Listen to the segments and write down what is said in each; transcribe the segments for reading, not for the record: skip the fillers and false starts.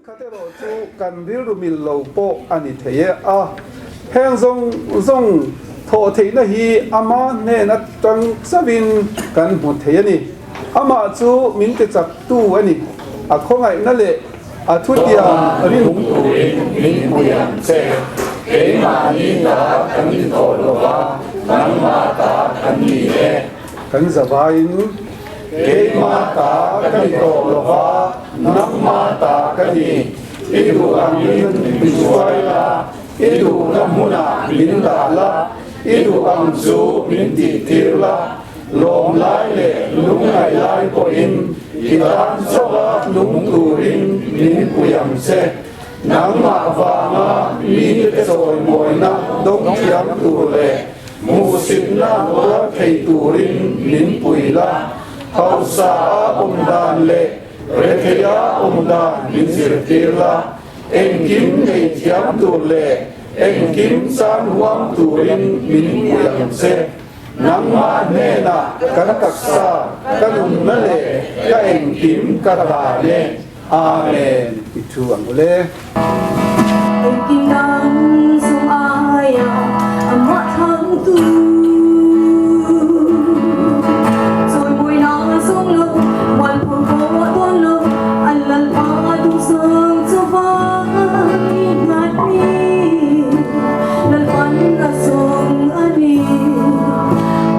Thenkhat erawh chu kan rilru mil lo pawh a ni thei e a, heng zawng zawng thawh theihna hi ama hnen atang chauhin kan hmu thei a ni. Amah chu min ti chaktu a ni. A khawngaihna leh a thutiang rin. Nung turin min pui ang che. Keimahni ta kan ni tawh lo va, nangmah ta kan ni e. Kan zavaiin keimah ta ka ni tawh lo va, nangmah ta ka ni. I duh angin min hruai la, i duhna hmunah min dah la, i duh ang chu min tihtir la, lawm lai leh lungngaih lai pawhin i tan chauha nung turin min pui ang che. Nangmah vanga mite chawimawina dawng thiam tur leh Hmuhsitna tuar thei turin min pui la, hausa a awm dan leh rethei a awm dan min zirtir la, engkim nei thiam tur leh engkim chan huam turin min pui ang che. Nangmah hnenah kan taksa, ka nunna leh ka engkim ka hlan e. Amen ti thu ang u le. Engkim dang zawng aia amah thlangtu Chawimawina zawng lo, mualpho pawh dawn lo, an Lalpa duhsang chauva nghat ni. Lalpan a zawng a ni,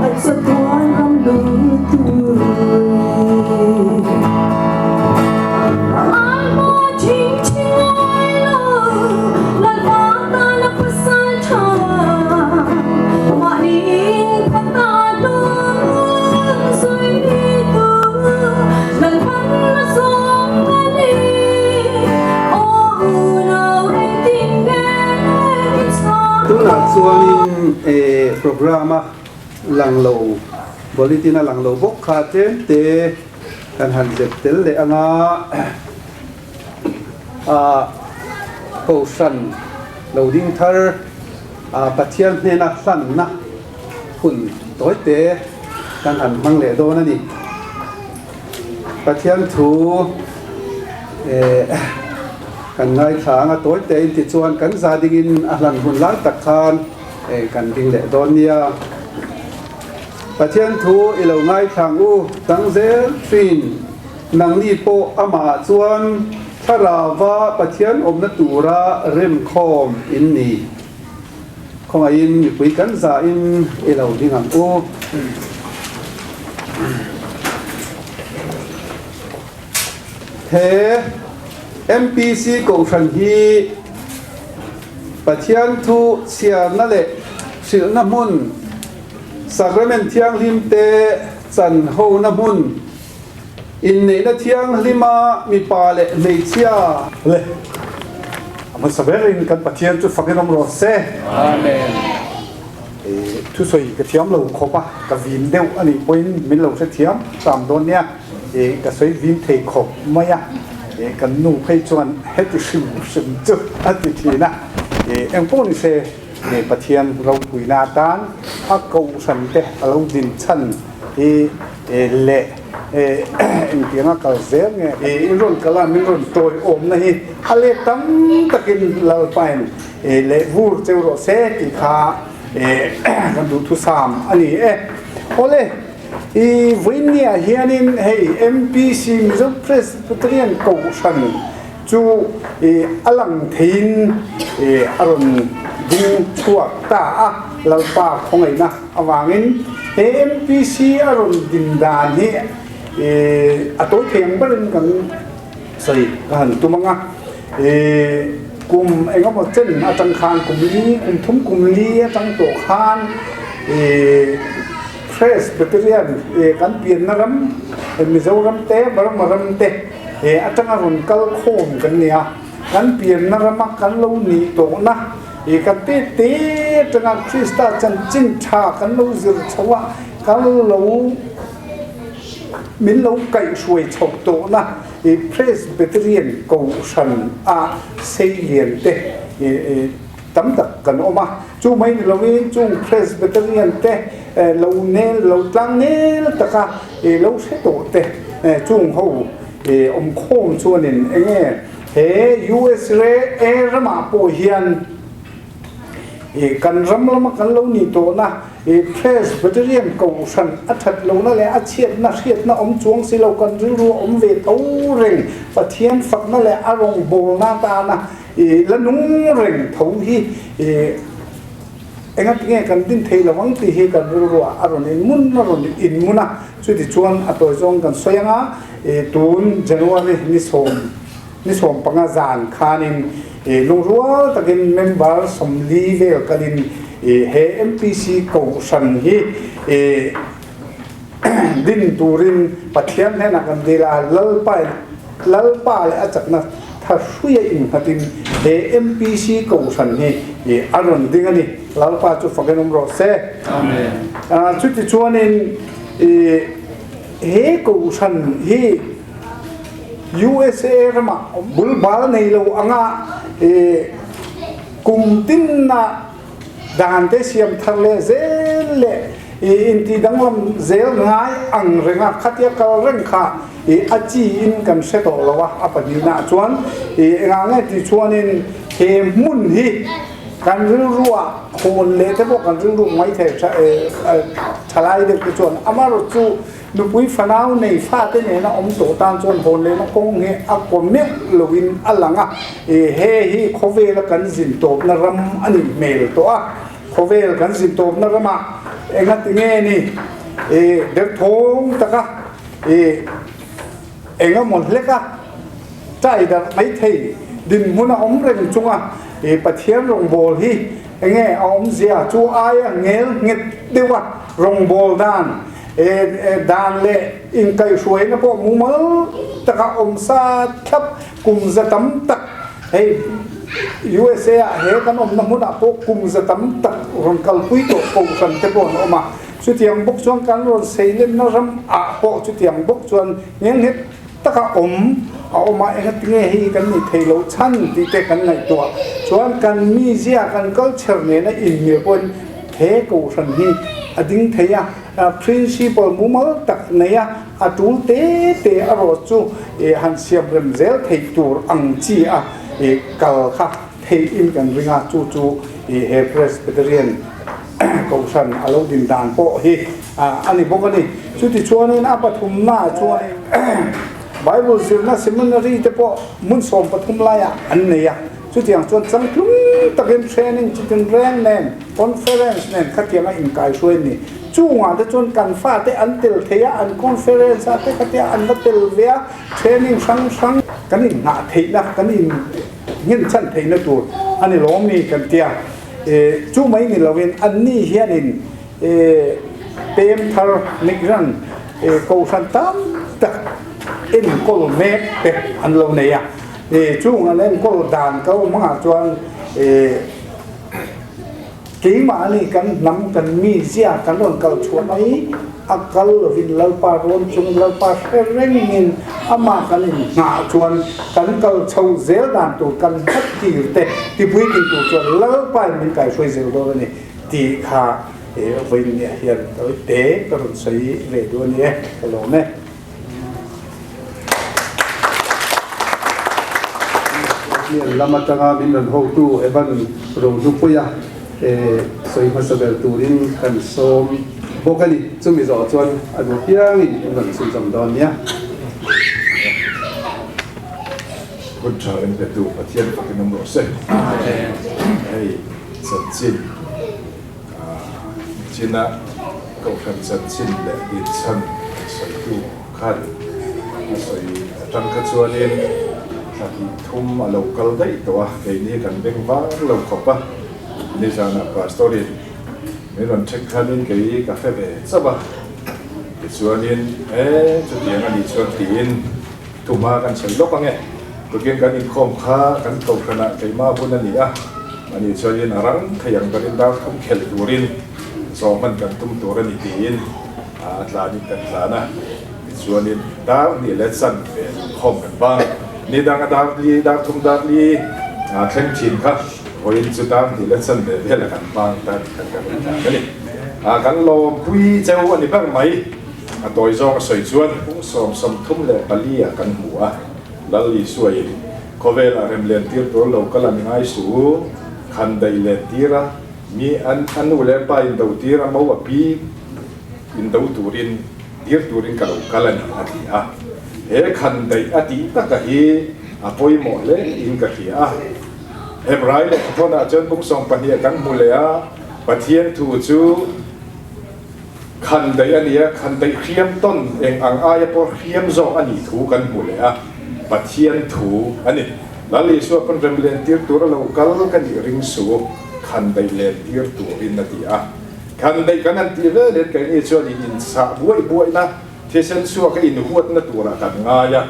a chatuan ram lut turin. Tunah chuanin programme a lang lo, bulletin a lang lo bawk kha tlem te. Kan han zep tel leh anga ah Kohhran lo ding thar ah Pathian hnena hlanna hun tawi te kan han hmang leh dawn a ni. Pathian thu eh kan ngaithla anga tawi te in tichuan kan za dingin a hlan hun lai tak khan eh kan ding leh dawn nia. Pathian thu i lo ngaithlang u tang zel thin. Nangni pawh amah chuan thlarauva Pathian awmna tura remkhawm in ni. Khawngaihin mipui kan zahin i lo ding ang u. He MPC Kohhran hi Pathian thu chhiarna leh hrilhna hmun, Sacrament thianghlim te chan hona hmun, inneihna thianghlima mipa leh hmeichhia. Le, a hmasa berin kan Pathian chu fakin awm rawh se. Amen. Thusawi ka thiam lo khawp a, ka vin deuh a nih pawhin min lo hrethiam tam dawn nia. Ka sawi vin thei khawp mai a, kan nu phei chuan heti hrim hrim chu a ti thin a. Engpawh ni se. He Pathian ropuina atan a kohhran te a lo din chhan hi leh engtianga kal zel nge in rawn kal a, min rawn tawiawmna hi a let tam takin Lalpain leh vur cheu rawh se tih kha kan duhthusam a ni e. Awle, i vawiinniah hianin hei MPC Mizo Presbyterian Kohhran Chu a lang theiin a rawn ding chhuak ta a, Lalpa khawngaihna avangin he MPC a rawn din dan hi a tawi thei ang berin kan sawi ka han tum ang a. Kum engemaw chen atang khan kum li, kum thum kum li atang tawh khan Presbyterian kan pianna ram Mizoram te, Burma ram te, He atanga rawn kal khawm kan ni a, kan pianna rama kan lo nih tawhna i kan pek te atanga Krista chanchin tha kan lo zir chho a, kan lo min lo kaihhruai chho tawhna i Presbyterian Kohhran a seilian te tam tak kan awm a. Chu mai ni lovin chung Presbyterian te lo nel lo tlang nel taka lo hre tawh te chung ho awm khawm chuanin enge He USA ramah pawh hian kan ram lama kan lo nih tawhna Presbyterian Kohhran a that lohna leh a chhiatna hriatna awm chuang si lo kan rilru a awm ve tho reng. Pathian fakna leh a rawngbawlna atana la nung reng tho hi Engatinge kan din thei lo ang tih hi kan rilruah a rawn inmun a rawn inmun a, chutichuan a tawi zawng kan sawi ang a, tun January ni sawm ni 15 zan khanin lungrual takin member 40 vel kalin he MPC Kohhran hi din turin Pathian hnenah kan dil a, Lalpa Lalpa leh a chakna tha hruia innghatin he MPC Kohhran hi a rawn ding a ni. Lalpa chu fakin awm rawh se. Amen. Chuti chuanin he Kohhran hi USA ramah bulbal nei lo anga kum tinna Dan te siam thar leh zel leh i inti danglam zel ngai ang reng a, khatia kal reng kha i a chi in kan hre tawh lo a, a pahnihna chuan i engah nge tih chuanin he hmun hi kan rilruah hawn leh te pawh kan rilru mai thei thalai deuh te chuan amaherawhchu Nupui fanau nei fate nena awm tawh tan chuan hawn lehna kawng hi a kaw meuh loin a lang a, he hi khawvela kan zin tawpna ram a nih hmel tawh a, khawvel kan zin tawpna ramah engati nge ni derthawng taka engemaw hleka chai darh mai thei dinhmun a awm reng chunga Pathian rawngbâwl hi enge a awmzia chu aia ngel nghet deuha rawngbâwl dan Dan leh inkaihhruaina pawh mumal taka awm sa thlap kum za tam tak hei USA ah he kan awmna hmunah pawh kum za tam tak rawn kalpui tawh kohhran te pawh an awm a, chutiang bawk chuan kan rawn seilenna ram ah pawh chutiang bawk chuan ngenghet taka awm a awm a, engatinge hei kan nih theih loh chhan tih te kan ngaihtuah chuan kan mizia kan culture nena inmil pawhin he kohhran hi a ding thei a, principle mumal tak nei a, a tul te te a rawt chu han siam rem zel theih tur ang chi a kal kha theih in kan ring a, chu chu he Presbyterian kohhran a lo din dan pawh hi a ni bawk a ni. Chutichuanin a pathumnaah chuan Bible zirna seminary te pawh hmun 13 laiah an nei a. Chutiang chuan changtlung takin training chitin reng nen, conference nen khatianga inkaihruai a ni. Chungah te chuan kan fate an tel thei a, an conference ah te khatia an va tel ve a, training hrang hrang kan inngah theihna, kan innghenchhan theihna tur a ni lawm ni kan tia. Chu mai ni loin anni hianin Pem thar migrant kohhran tam tak enkawl mek te an lo nei a, chung an enkawl dan kal hmangah chuan keimahni kan hnam kan mizia kan rawn kal chhuah mai a kal lovin Lalpa rawn chung Lalpa hre rengin amah kan inhnah chuan kan kal chho zel dan tur kan hlat tir te tipuitin tur chuan Lalpain min kaihruai zel dawn a ni. Tih kha he vawiinniah hian tawi te ka rawn sawi ve duh a ni e, ka lawm e. Hnial lam atanga min rawn hotu Evan Rohlupuia sawi hmasa ber turin kan sawm bawk a ni. Chumi zawh chuan a duh piangin in rawn chhunzawm dawn nia. Hun tha en petu Pathian fakin awm rawh se. Hei. Chanchin China Kohhran chanchin leh dinchhan sawitu khan a sawi atang kha chuanin thla hnih thum a lo kal daih tawh a, keini kan beng var lo khawp a, nizanah Pastor-in min rawn check khanin kei ka hre ve chauh a, tichuanin e chutiang a nih chuan tiin Tuma kan sawi lawk ange. Tukin kan inkhawm kha kan kohhranah keimah hun a ni a, ani chuanin a rang thei ang berin dar thum khelh turin zawh hman kan tum tur a ni tiin a tlanin kan tlan a. Tichuanin dar hnih leh chan ve inkhawm kan bang. Ni danga dar li, dar thum dar li thleng thin kha vawiin chu dar hnih leh chan ve vela kan bang ta tih khan kan rawn tlan a ni. Kan lawmpui cheu a ni ber mai. A tawi zawng a sawi chuan pung 34 ah kan hmu a, Lal Isuain. Khawvelah rem len tir tur lo kal an ngai suh u, khan daih len tir a, mi an a nu leh pa in do tir a, mo a pi in do turin tir turin ka lo kal a ni a ti a. He khan daih a tih taka hi a pawimawh hle in ka hria a. Hebrai lehkhathawnah chuan bung 12 kan hmu leh a, Pathian thu chu Khan daih a ni a, khan daih hriam tawn eng ang aia pawh hriam zawk a nih thu kan hmu leh a, Pathian thu a ni. Lal Isua pawn rem len tir tur a lo kal ka nih ring su, khan daih len tir turin a ti a. Khan daih kan han tih vel hian keini chuan in insah buaih buaihna, thisen chhuak a inhuatna turah kan ngai a.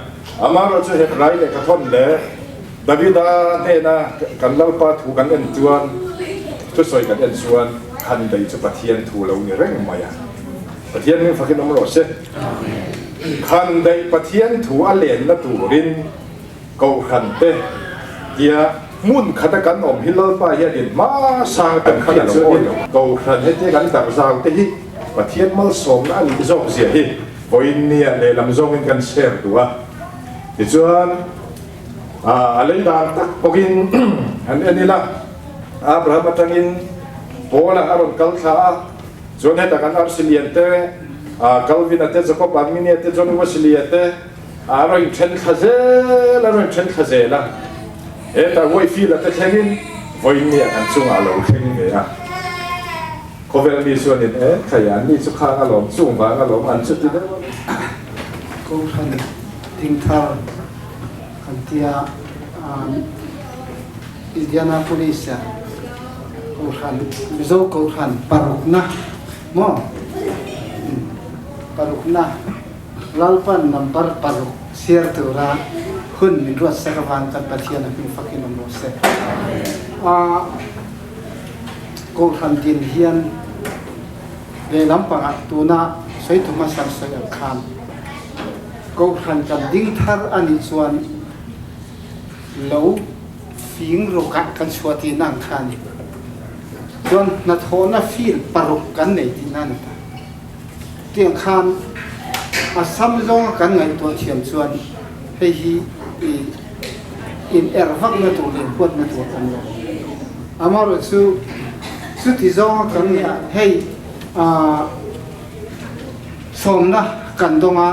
Amaherawhchu chu Hebrai lehkha thawn leh Davida hnena kan Lalpa thu kan en chuan, thusawi kan en chuan khan daih chu Pathian thu lo ni reng mai a. Pathian hming fakin awm rawh se. Khan daih Pathian thu a lenna turin Kohhran te tia hmun khata kan awm hi Lalpa hianin hmasang kan khan a lo awi lo. Kohhran hetia kan darhzau te hi Pathian malsawmna a nih zawk zia hi vawiin nia lehlam zawngin kan share duh a. Tichuan. A lei dan tak bawkin an en ila, Abraham atangin Paula a rawn kal thla a, chuan hetah kan arsi lian te, Calvin-a te, Jacob Arminia te, John Wesley-a te a rawn inthen thla zel a, rawn inthen thla zel a, hetah Whitefield-a te thlengin vawiin kan chungah a lo thleng ve a. Khawvel mi chuanin e, khaih an ni chu khang alawm, chung vang alawm an chu ti deuh a. Kohhran dingthar kan tia Indianapolis ah Kohhran Mizo Kohhran parukna maw parukna Lalpan number paruk share tura hun min ruatsak avang kan Pathian a hming fakin awm rawh se. Kohhran din hian lehlam pangah tuna sawi thu hmasa sawi ang khan Kohhran kan ding thar a nih chuan lo fing rukah kan chhuah tihna ang kha a ni. Chuan hnathawhna field paruk kan nei tihna a ni ta. Tiang khan a sam zawnga kan ngaihtuah thiam chuan hei hi i in er vakna tur leh inhuatna tur a awm lo. Amaherawhchu chuti zawnga kan ngaih hei ah sawmna kan dawng a,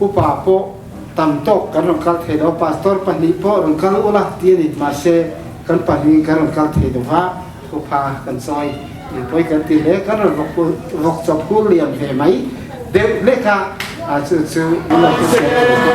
upa pawh tam tawk kan rawn kal thei lo, pastor pahnih pawh rawn kal ula ti a ni, mahse kan pahnihin kan rawn kal thei lo va, thupha kan chawi tih pawi kan ti hle, kan rawn vawk chawp hur lian ve mai deuh hlek a, chu chu min lo hriat tur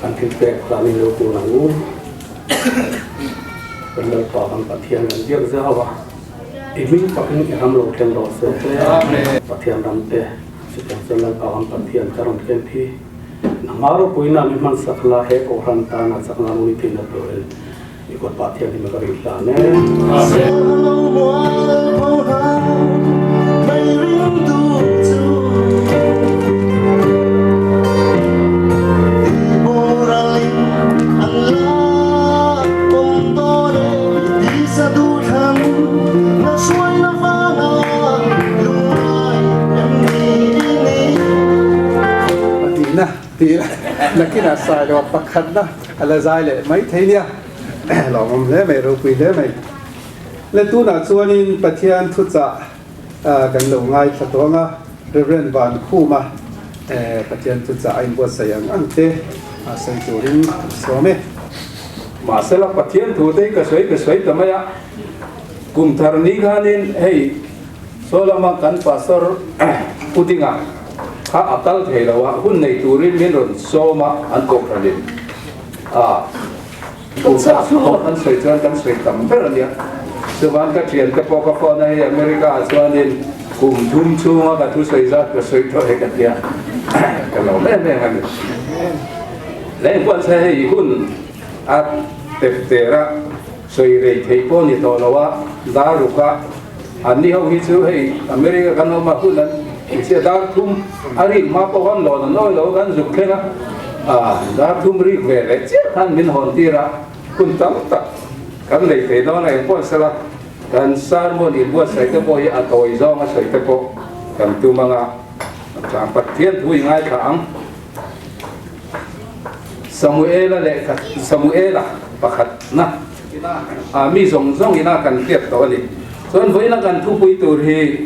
Kan thilpek dan in lo tur ang u. Kan Lalpa kan Pathian kan biak zau a, i hming takin i ram lo thleng rawh se. Pathian ram te chutiang chuan Lalpa kan Pathian ka rawn ken thi. Nangmah ropuina mi hmansak la he Kohhran tana chakna rawng i theihna turin i kut Pathian hi ka rin hlan e. Pahnihna tih nakinah Sailoa pakhatna a la zai leh mai thei nia. Lawmawm hle mai, ropui hle mai. Le tunah chuanin Pathian thuchah kan lo ngaithla tawh ang a, Rev. Vankhuma Pathian thuchah a inbuatsaih ang ang te. sawi turin sawm e. Mahsela Pathian thu te hi ka sawi ka sawi ta mai a, kum thar ni khanin hei saw lama kan Pastor Pu Dinga kha a kal thei lo a, hun nei turin min rawn sawm a, an kohhranin a kum thar chhung an sawi chuan kan sawi tam ber a nia. Chuvan ka thian te pawh ka phone a, hei America ah chuanin kum thum chhunga ka thusawi zat ka sawi tawh e ka tia, ka lawm em em a ni. Leng pawh se hei hun a tep ter a, sawi rei thei pawh ni tawh lo a, dar ruk a, an ni ho hi chu hei America kan awm a hun an inchhia dar thum a rik hma pawh khan lawn an awi lo kan zuk thleng a, dar thum rik ve leh chiah khan min hawn tir a, hun tam tak kan nei thei dawn a eng pawh sela kan sermon inbuatsaih te pawh hi a tawi zawng a sawi te pawh kan tum ang a, Pathian thu i ngaithla ang. Samuela lehkha Samuela pakhatna ah mi zawng zawng ina kan hriat tawh a ni. Chuan vawiina kan thupui tur hi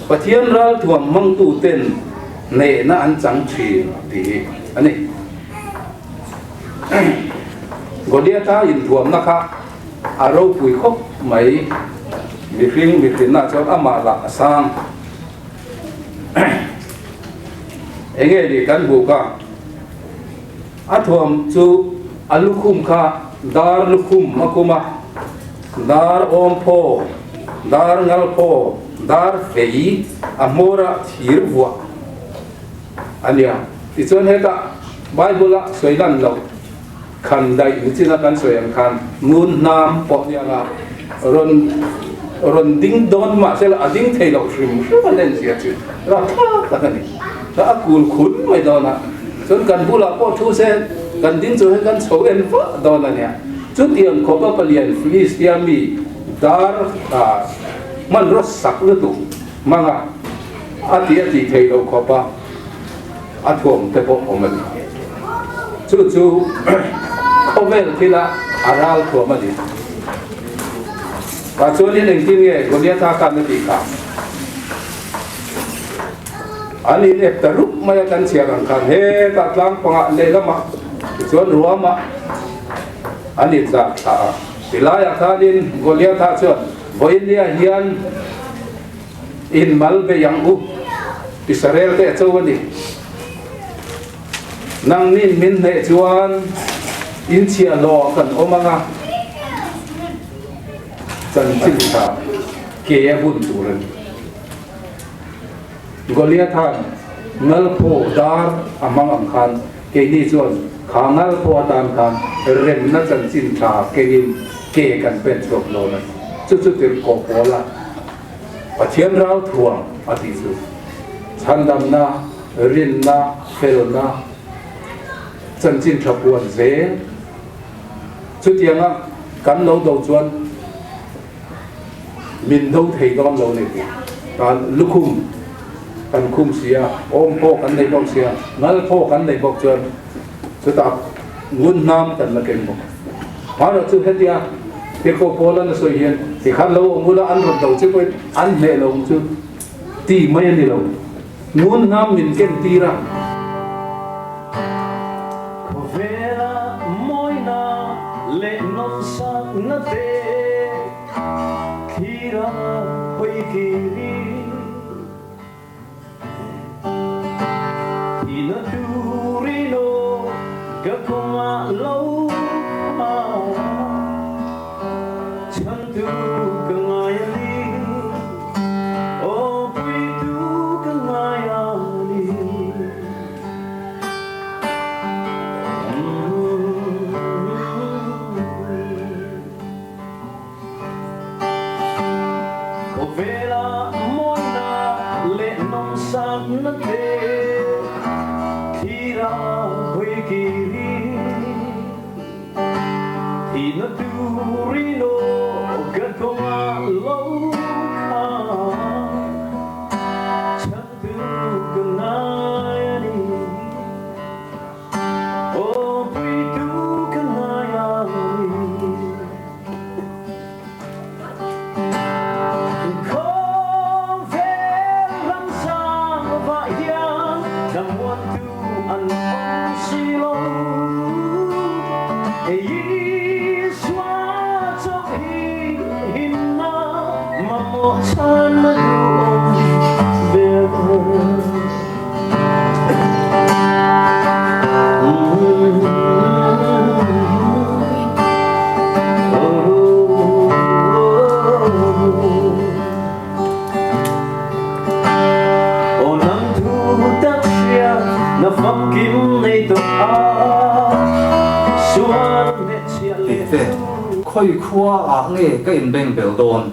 Pathian ralthuam hmangtu ten hnehna an chang thin tih hi a ni. Goliatha inthuamna kha a ropui khawp mai. Mihring mihrinna chuan amah lah a sang. Enge ni kan hmuh kha? A thuam chu a lukhum kha dar lukhum a kum a, dar awm phaw, dar ngal phaw, dar fei a hmawr a thir vuah a nia. Tichuan hetah Bible a sawi lan loh khan daih nichin a kan sawi ang khan ngun hnam pawh nia la rawn rawn ding dawn mahse la a ding thei loh hrim hrim a len zia chu rapthlak tak a ni. Ka a kul khun mai dawn a, chuan kan bulah pawh thu se kan ding chu hei kan chho en vah dawn a nia. Chutiang khawpa palian Philistia mi dar hmanraw sak lutuk hmanga a tih a tih theih loh khawpa a thuam te pawh awm a ni. Chu chu khawvel thila a ral thuam a ni. Tah chuanin engtin nge Goliatha khan a tih kha? An in ep ta rup mai a kan chhiar ang khan hetah tlang pangah lehlamah tichuan ruamah an in zar thla a. Tilaiah khanin Goliatha chuan Vawinia hian in mal bei ang u, Israel te a cho a ni. Nangnin min hneh chuan in chhiahhlawh kan awm ang a, chanchin tha ke a hun tur a ni. Goliatha'n ngalphaw dar a hmang ang khan keini chuan kha ngalphaw atan khan remna chanchin tha kengin ke kan pen chhuak dawn a ni. Chu chu tirhkoh Paula Pathian ralthuam a tih chu chhandamna, rinna, felna, chanchin tha puan zel. Chutianga kan lo do chuan Min do thei dawn lo ni tih tan lukhum kan khum si a, awm pawh kan nei bawk si a, ngal pawh kan nei bawk chuan chutah ngun hnam kan la keng bawk. Hmanah chu hetia Tirhkoh Paula na sawi hian tikhan lo awm ula an rawn do che pawhin an hneh lo ang chu ti mai a ni lo. Ngun hnam min ken tir a. Khawvela mawina leh nawmsakna te thlir a hawi kiri. Thihna turin aw ka kawngah lo kha chhantu ka ngai a ni. Aw puitu ka ngai a ni. Khawvela mawina leh nawmsakna te thlir a hawi kiri. Thihna turin aw ka kawngah lo kha chhantu ka ngai a ni. Aw puitu ka ngai a ni. Khawvel ram sang vah hian thlamuantu an awm si lo. Tih te, khawi khua ah nge ka inbeng bel dawn?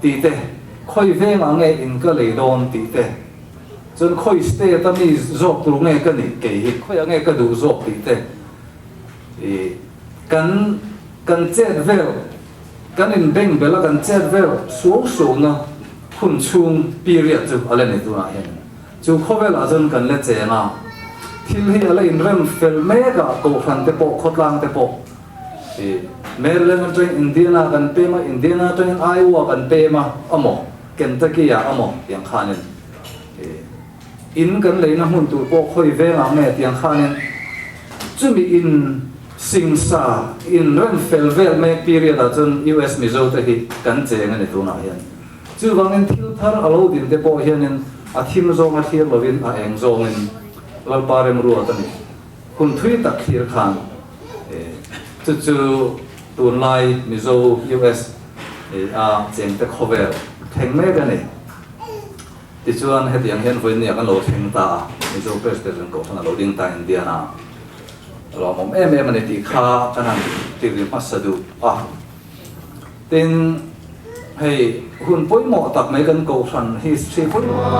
Tih te, khawi veng ah nge in ka lei dawn? Tih te, chuan khawi state a mi zawk tur nge ka nih kei hi khawi ah nge ka duh zawk? Tih te, ih kan kan chet vel Kan inbeng bel a kan chet vel suau suauna hun chhung period chu a la ni tunah hian chu khawvelah chuan kan la cheng a, thil hi a la inrem fel mek a, kohhran te pawh khawtlang te pawh i Maryland atangin Indiana kan pem a, Indiana atangin Iowa kan pem a amaw Kentucky ah amaw tiang khanin i in kan leina hmun tur pawh khawi vengah nge tiang khanin chumi in Singsa in rem fel vel mek period ah chuan US Mizo te hi kan cheng a ni tunah hian. Chuvangin thil thar a lo din te pawh hianin a thim zawng a thlir lovin a eng zawngin Lalpa remruat a ni. Hun thui tak thlir khan chu chu tunlai Mizo US a cheng te khawvel thleng mek a ni. Tichuan hetiang hian vawinia kan lo thleng ta a, Mizo Presbyterian Kohhran a lo ding ta Indiana. Lawmawm em em a ni tih kha kan han ti ri hmasa duh a. Tin, hei hun pawimawh tak mai kan kohhran history pawimawh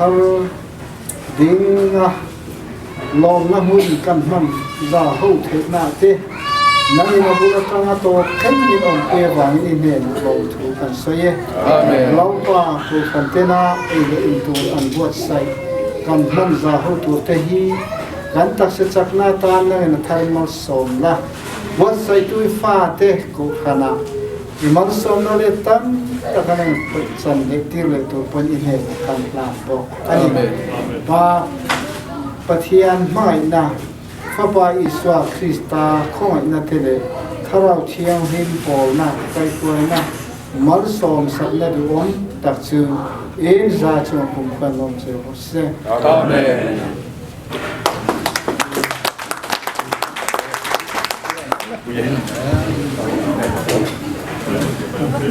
Thar dinga lawmna hmun kan hman za ho theihna te nang in a bul atanga tawp thleng in awm te vangin i hnenah lawmthu kan sawi e. Lalpa Kohhran tena ei leh in tur an buatsaih kan hman za ho tur te hi kan taksa chakna atan nang in a thar malsawm la. Buatsaihtu i fate Kohhranah i malsawmna leh tam tak an rawn pawih chan leh tir leh tur pawn i hnenah kan hlan bawk a ni. Pa Pathian hmangaihna, Fapa Isua Krista khawngaihna te leh Thlarau Thianghlim pawlna kaihhruaina malsawm sakna duhawm tak chu eng za chuan kum khan awm che rawh se. Amen.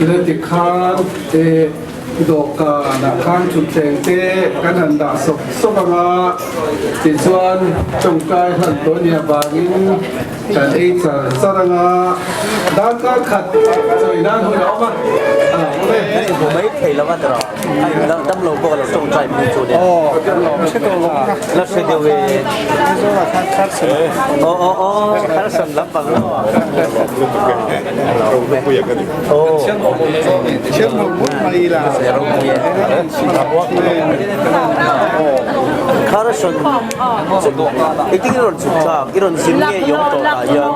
Ila tikhan e dawhkanah khan thutthleng te kan han dah sawk sawk ang a, tichuan tawngtai hlan tawh a nih avangin kan ei char char ang a, darkar khat chawi nan hun a awm a, a awm e. Ai dam lo pawh lo tawngtai pui chu nia. La hre deuh e. Aw aw aw Carson lampang lo. Carson engtin i rawn chhuk thlak i rawn zin nge i awm tawh tah hian.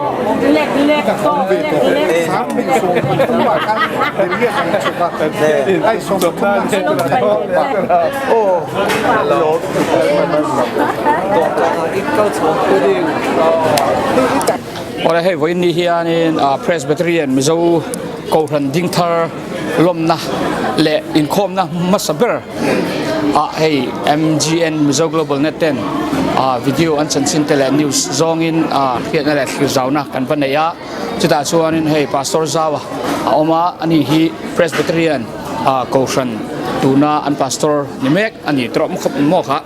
Awle hei vawiin ni hianin Presbyterian Mizo Kohhran Dingthar lawmna leh inkhawmna hmasa ber ah hei MGN Mizo Global Net ten. Video an chanchin te leh news zawngin hriatna leh thlir zauna kan va nei a, chutah chuanin hei Pastor Zaua a awm a, ani hi Presbyterian Kohhran tuna an Pastor ni mek a ni tawh khawp maw kha?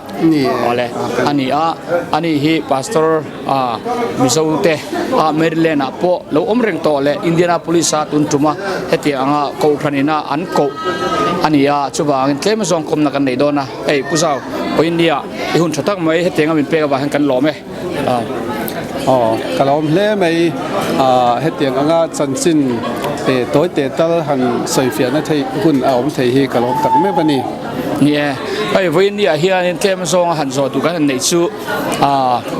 Awle a ni a, ani hi Pastor Mizo te Maryland ah pawh lo awm reng tawh leh Indianapolis a tun tuma hetiang anga Kohhran ina an koh a ni a, chuvangin tlem azawng kawmna kan nei dawn a. Hei Pu Zau, pawhin nia i hun tha tak mai hetianga min pek avang hian kan lawm e. Aw, ka lawm hle mai. Hetiang anga chanchin tawi teh tal han sawifiahna theih hun a awm thei hi ka lawm tak meuh a ni. Ni e, hei vawiin niah hianin tlem zawnga han zawh duh kan han neih chu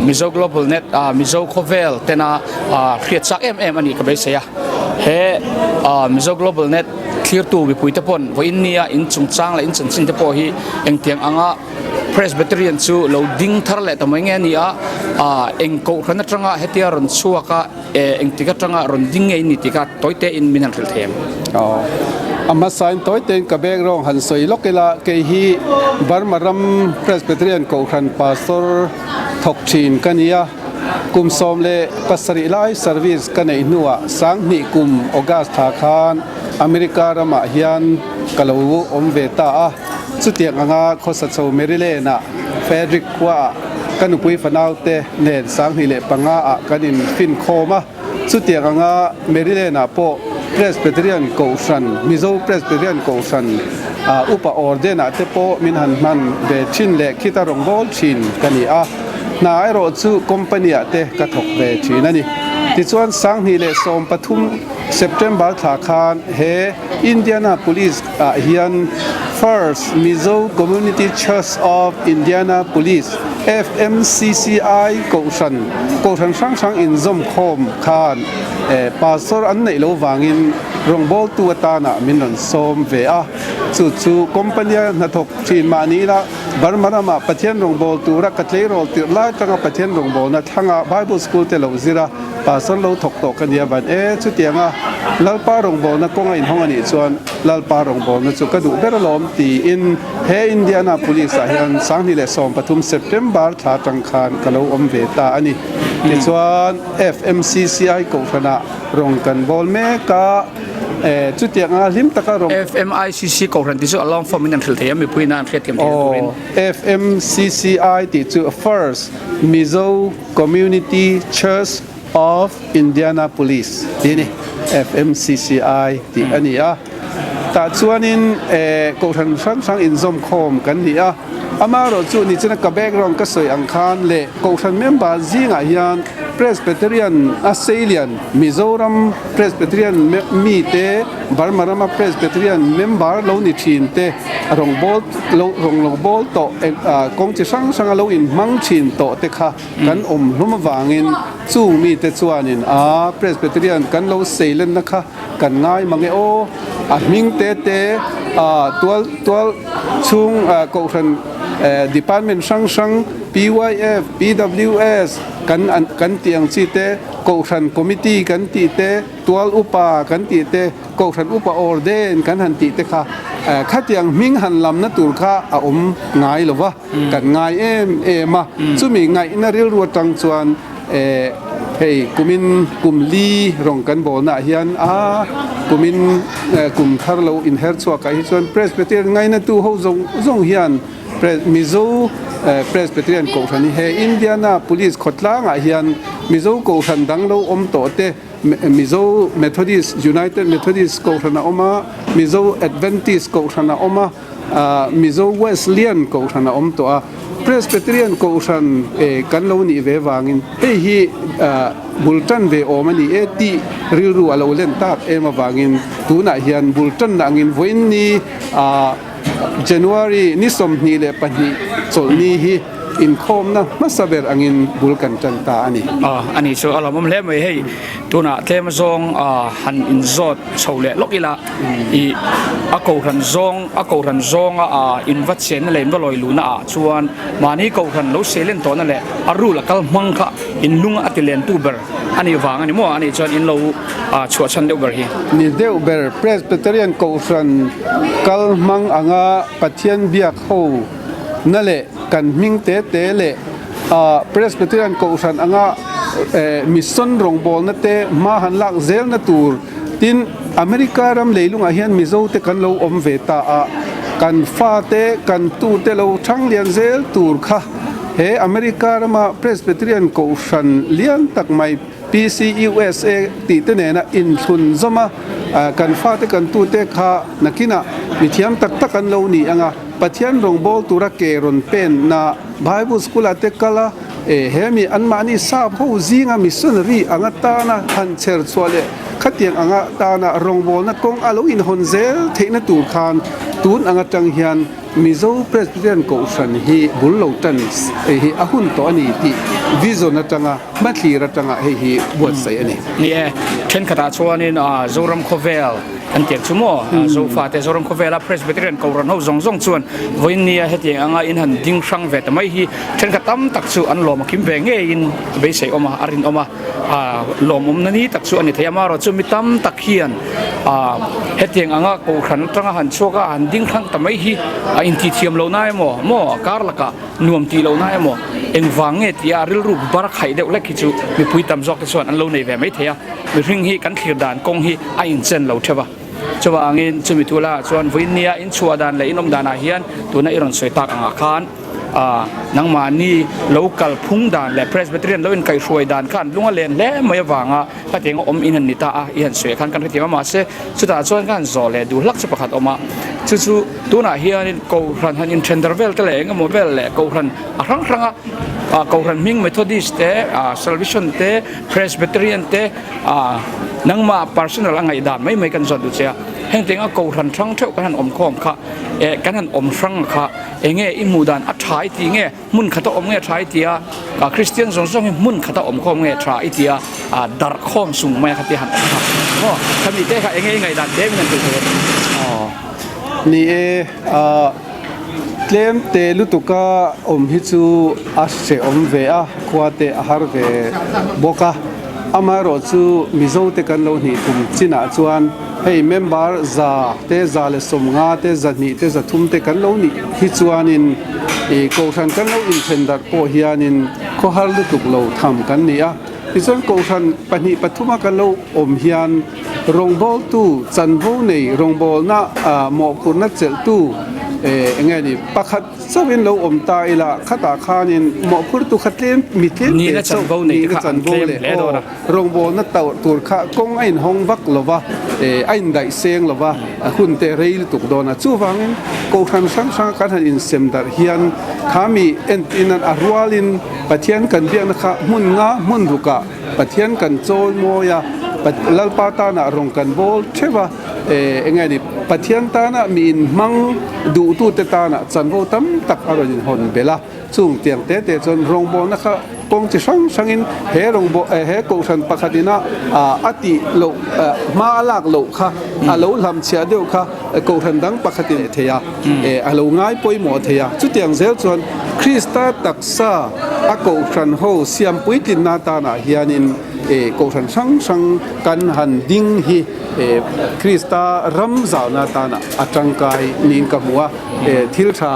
Mizo Global Net, Mizo khawvel tena hriat chak em em a nih ka beisei a. He Mizo Global Net Thlirtu mipuite pawn vawiin nia in chungchang leh in chanchin te pawh hi engtiang anga Presbyterian chu lo ding thar leh ta mai nge a ni a, eng kohhran atanga hetia rawn chhuak a, engtik atanga rawn ding nge in ni tih kha tawi tein min han hrilh thei em? Aw, a hmasain tawi tein ka background han sawi lawk ila, kei hi Burma ram Presbyterian kohhran pastor thawk thin ka ni a. Kum 17 lai service ka neih hnuah sanghnih kum August thla khan America ramah hian ka lo awm ve ta a. Chutiang anga khawsa chho Maryland-ah Frederick khuaah ka nupui fanaute nen 2005 ah kan infinkhawm a. Chutiang anga Maryland-ah pawh Presbyterian Kohhran, Mizo Presbyterian Kohhran upa Orden-ah te pawh min han hman ve thin leh khita rawngbâwl thin ka ni a. Hna erawh chu company-ah te ka thawk ve thin a ni. Tichuan, 2013 September thla khan he Indianapolis-ah hian First Mizo Community Church of Indianapolis, FMCCI, Kohhran, Kohhran hrang hrang inzawm khawm khan Pastor an neih loh vangin rawngbawltu atana min rawn sawm ve a. Chu chu company-a hnathawk thin mah ni ila, Burma ramah Pathian rawngbâwl tura ka tleirawl tirh lai atanga Pathian rawngbâwlna thlanga Bible School te lo zir a, Pastor lo thawk tawh ka nia van e, chutianga Lalpa rawngbâwlna kawng a inhawng a nih chuan Lalpa rawngbâwlna chu ka duh ber alawm tiin he Indianapolis ah hian 2013 September thla atang khan ka lo awm ve ta a ni. Tichuan FMCCI Kohhranah rawng kan bâwl mek a. Chutiang a hlim taka rawng. FMICC Kohhran tih chu a long form in an hrilh thei a, mipui ina an hriatthiam theihna turin. Aw, FMCCI tih chu First Mizo Community Church of Indianapolis tih a ni. FMCCI tih a ni a. Tah chuanin Kohhran hrang hrang inzawmkhawm kan ni a. Amaherawhchu nichina ka background ka sawi ang khan leh Kohhran member zingah hian Presbyterian a seilian Mizoram Presbyterian mite, Burma rama Presbyterian member lo ni thin te, rawngbâwl lo rawn lo bâwl tawh kawng chi hrang hranga lo inhmang thin tawh te kha kan awm hlum avangin chung mite chuanin a Presbyterian kan lo seilenna kha kan ngai mang e aw, a hming te te tual tual chhung kohhran department hrang hrang PYF, PWS kan kan tih ang chi te. Kohhran Committee kan tih te, Tual Upa kan tih te, Kohhran Upa Orden kan han tih te kha khatiang hming han lamna tur kha a awm ngai lo va, kan ngai em em a. Chumi ngaihna rilru atang chuan hei kumin kum li rawng kan bawlnaah hian a kumin kum thar lo inher chhuakah hi chuan Presbyterian ngainatu ho zawng zawng hian Mizo Presbyterian Kohhran hi he Indianapolis khawtlangah hian Mizo Kohhran dang lo awm tawh te, Mizo Methodist, United Methodist Kohhran a awm a, Mizo Adventist Kohhran a awm a, Mizo Wesleyan Kohhran a awm tawh a. Presbyterian Kohhran kan lo nih ve vangin hei hi bul tan ve awm a ni e tih rilru a lo len tak em avangin tunah hian bul tanna angin vawiin ni January ni 22 chawlhni hi inkhawmna hmasa ber angin bul kan tan ta a ni. A ni chu a lawmawm hle mai hei tunah tlem zawng han inzawt chho leh lawk ila i a kohhran zawng a kohhran zawnga in va chenna leh in va lawi luhna ah chuan mahni kohhran lo seilen tawhna leh a rule a kal hmang kha in lung a ti lentu ber a nih vang a ni maw a nih chuan in lo chhuah chhan deuh ber hi. Ni deuh ber Presbyterian Kohhran kal hmang anga Pathian biak ho na leh kan hming te te leh Presbyterian Kohhran anga mission rawngbawlna te hma han lak zelna tur tin America ram leilungah hian Mizo te kan lo awm ve ta a, kan fate kan tute lo thang lian zel tur kha he America rama Presbyterian Kohhran lian tak mai PCUSA tih te nena inthlun zawm a, kan fate kan tute kha nakinah mithiam tak tak an lo ni ang a, Pathian rawngbâwl tura ke rawn penna Bible School-ah te kal a, he mi anmahni sap ho zinga missionary anga tana han chher chhuah leh khatiang anga tana rawngbâwlna kawng a lo inhawn zel theihna tur khan tun ang atang hian Mizo Presbyterian Kohhran hi bul lo tan hi a hun tawh a ni tih vision atanga hmathlir atanga hei hi buatsaih a ni. Ni e, thenkhatah chuanin Zoram khawvel An tiang chu maw? Zofate Zoram khawvela Presbyterian Kohhran ho zawng zawng chuan vawiin nia hetiang anga in han ding hrang ve ta mai hi thenkhat tam tak chu an lawm a kim ve ngeiin a beisei awm a, a rinawm a, lawmawmna ni tak chu a ni thei a. Amaherawh chu mi tam tak hian hetiang anga Kohhran atanga han chhuak a, han ding hrang ta mai hi a intithiam lohna emaw maw kar lakah nuam tih lohna emaw engvang nge tia rilru bar khaih deuh hlek hi chu mipui tam zawk te chuan an lo nei ve mai thei a. Mihring hi kan thlir dan kawng hi a inchen lo theuh a, chuvangin chumi thu laiah chuan vawiinnia inchhuah dan leh inawm danah hian tuna i rawn sawi tak angah khan nangmahni lo kal phung dan leh Presbyterian lo inkaihhruai dan khan lung a len hle mai avanga hetiang a awm in han ni ta a, i han sawi ah khan kan hrethiam a mahse chutah chuan ka han zawh leh duh hlak chu pakhat awm a, chu chu tunah hianin Kohhran han inthen dar vel te leh eng emaw vel leh Kohhran a hrang hrang a, Kohhran hming Methodist te, Salvation te, Presbyterian te nangmah personal a ngaihdan mai mai kan zawt duh che a, heng teng a kohhran hrang theuh kan han awm khawm kha eh kan han awm hrang kha enge i hmuh dan a tha i tih nge hmun khata awm nge tha i tih a, Christian zawng zawng hi hmun khata awm khawm nge tha i tih a, darh khawm sung mai a khatia han awm kha maw khami te kha enge i ngaihdan te min han hrilh thei a. Ni e, Tlem te lutuka awm hi chu a hrehawm ve a, khua te a har ve bawk a. Amaherawh chu Mizo te kan lo hnih tum chinah chuan hei member za te, 150 te, 200 te, 300 te kan lo nih hi chuanin ih Kohhran kan lo inthen darh pawh hianin khawhar lutuk lo tham kan ni a. Tichuan Kohhran pahnih pathuma kan lo awm hian Rawngbawltu, chanvo nei rawngbawlna mawhphurhna chelhtu eng nge ni, pakhat chauhin lo awm ta ila, khatah khanin mawhphurtu kha tlem, mi tlem te chauh nihna chanvo leh aw rawngbawlna tur kha kawng a inhawng vak lo va, a indaih seng lo va, hun te rei lutuk dawn a. Chuvangin Kohhran hrang hranga kan han insem darh hian kha mi entirnan a rualin Pathian kan biakna kha hmun nga hmun rukah Pathian kan chawi mawi a, Lalpa tanah rawng kan bawl theuh a, eng nge ni, Pathian tana mi inhmang duhtute tanah chanvo tam tak a rawn inhawn belh a, chung tiang te te chuan rawngbawlna kha kawng chi hrang hrangin he rawngbawh he kohhran pakhat ina a tih loh hma a lak loh kha a lo hlamchhiah deuh kha kohhran dang pakhatin a thei a, a lo ngai pawimawh thei a, chutiang zel chuan Krista taksa a kohhran ho siam puitlinna atanah hianin kohhran hrang hrang kan han ding hi Krista ram zauhna atanah a tangkai niin ka hmu a, thil tha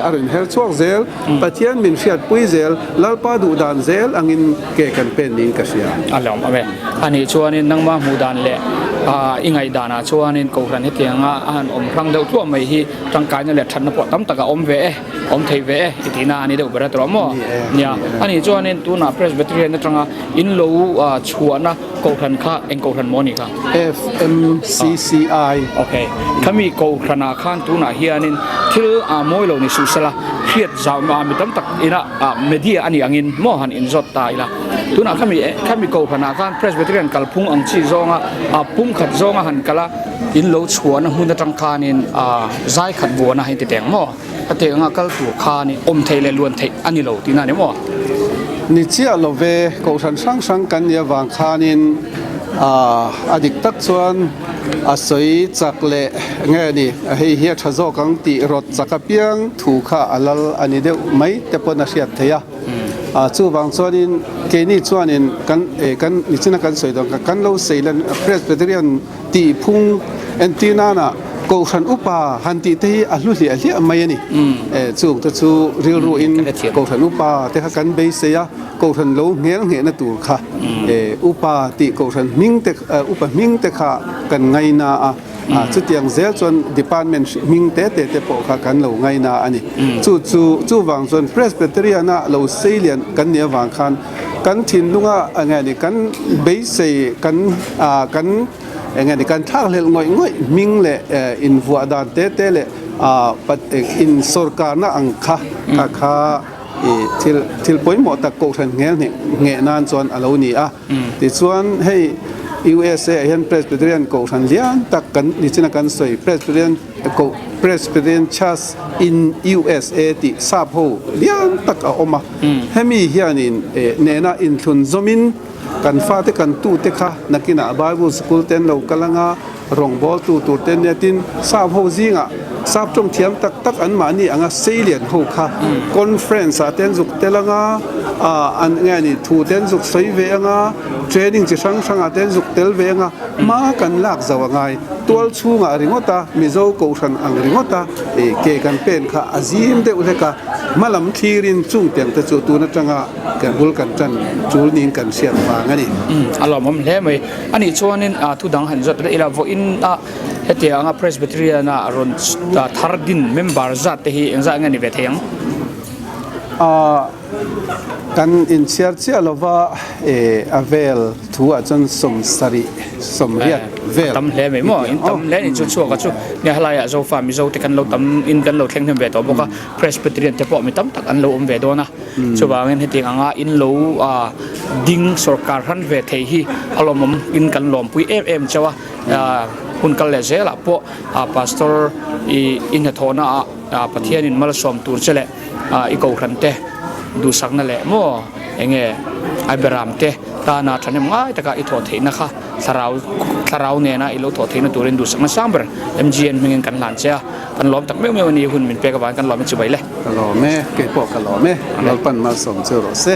a rawn her chhuak zel, Pathian min hriatpui zel, Lalpa duh dan zel angin ke kan pen niin ka hria. A lawm awm e. Anih chuanin nangmah hmuh dan leh i ngaihdanah chuanin kohhran hetianga a han awm hrang deuh tluah mai hi tangkaina leh thatna pawh tam tak a awm ve e, awm thei ve e i tihna a ni deuh ber a tawh maw? Nia, anih chuanin tunah Presbyterian atanga in lo chhuahna kohhran kha eng kohhran maw a nih kha? FMCCI. Ok, khami kohhranah khan tunah hianin thil a mawi lo ni suh sela hriat zau mi tam tak ina media a nih angin maw han inzawt ta ila. Tunah khami khami kohhranah khan Presbyterian kalphung ang chi zawnga pumkhat zawnga han kal a, in lo chhuahna hmun atang khanin zai khat buana hei ti teng maw? A teh anga kal tur khanin awm theih leh luan theih a ni lo tihna a ni maw? Ni chiah lo ve, kohhran hrang hrang kan nih avang khanin a dik tak chuan a sawi chak leh nge ni, hei hi a tha zawk ang tih rawt chak apiang thu kha a lal a ni deuh mai te pawn a hriat theih a. Chuvang chuanin keini chuanin kan kan nichina kan sawi dawn kha kan lo sei lan Presbyterian tih phung entir nana Kohhran upa han tih te hi a hlu hliah hliah mai a ni. Chung te chu rilru in Kohhran upa te kha kan beisei a, Kohhran lo nghel nghehna tur kha upa tih Kohhran hming te upa hming te kha kan ngaina a, chutiang zel chuan department hming te te te pawh kha kan lo ngaina a ni. Chu chu chuvang chuan Presbyterian a lo seilian kan nih avang khan kan thinlunga enge ni kan beisei kan kan Eng nge ni kan thlakhlelh ngawih ngawih hming leh invuah dan te te leh in sawrkarna ang kha kha kha thil thil pawimawh tak kohhran nghel ngheh ngheh nan chuan a lo ni a. Tichuan hei USA ah hian Presbyterian kohhran lian tak kan nichina kan sawi Presbyterian koh Presbyterian Church in USA tih sap ho lian tak a awm a. Hemi hianin nena inthlun zawmin Kan fate kan tute kha nakinah Bible School te an lo kal anga rawngbawltu tur te nia tin sap ho zingah sap tawng thiam tak tak an mahni anga seilian ho kha conference ah te an zuk tel anga ah an nge ni thu te an zuk sawi ve anga training chi hrang hrang ah te an zuk tel ve anga hma kan lak zo angai tual chhungah ringawt a Mizo kohhran ang ringawt a ke kan pen kha a zim deuh hlek a hma lam thlirin chung tiang te chu tun atanga Kan bul kan tan tul niin kan hriat vang a ni. A lawmawm hle mai. A nih chuanin thu dang han zawt ila vawiin a hetiang anga Presbyterian a rawn thar din member zat te hi engzah nge ni ve thei ang? Kan inchhiar chiah lova a vel thu ah chuan 70, 80 vel. A tam hle mai maw? In tam hle ni chu chhuak a chu nia helaiah Zofa Mizo te kan lo tam in kan lo thleng hnem ve tawh bawk a Presbyterian te pawh mi tam tak an lo awm ve dawn a. Chuvangin hetiang anga in lo ding sorkar hran ve thei hi a lawmawm in kan lawmpui em em chauh a, hun kal leh zelah pawh Pastor i hnathawhna ah Pathianin malsawm tur che leh i kohhran te duhsakna leh maw enge a beram te tana thahnem ngai taka i thawh theihna kha thlarau thlarau nena i lo thawh theihna turin duhsakna sang ber MGN hmingin kan hlan che a. Kan lawm tak meuh meuh a ni, hun min pek avangin kan lawm e chibai le. Ka lawm e, keipawh ka lawm e, Lalpan malsawm chu rawh se.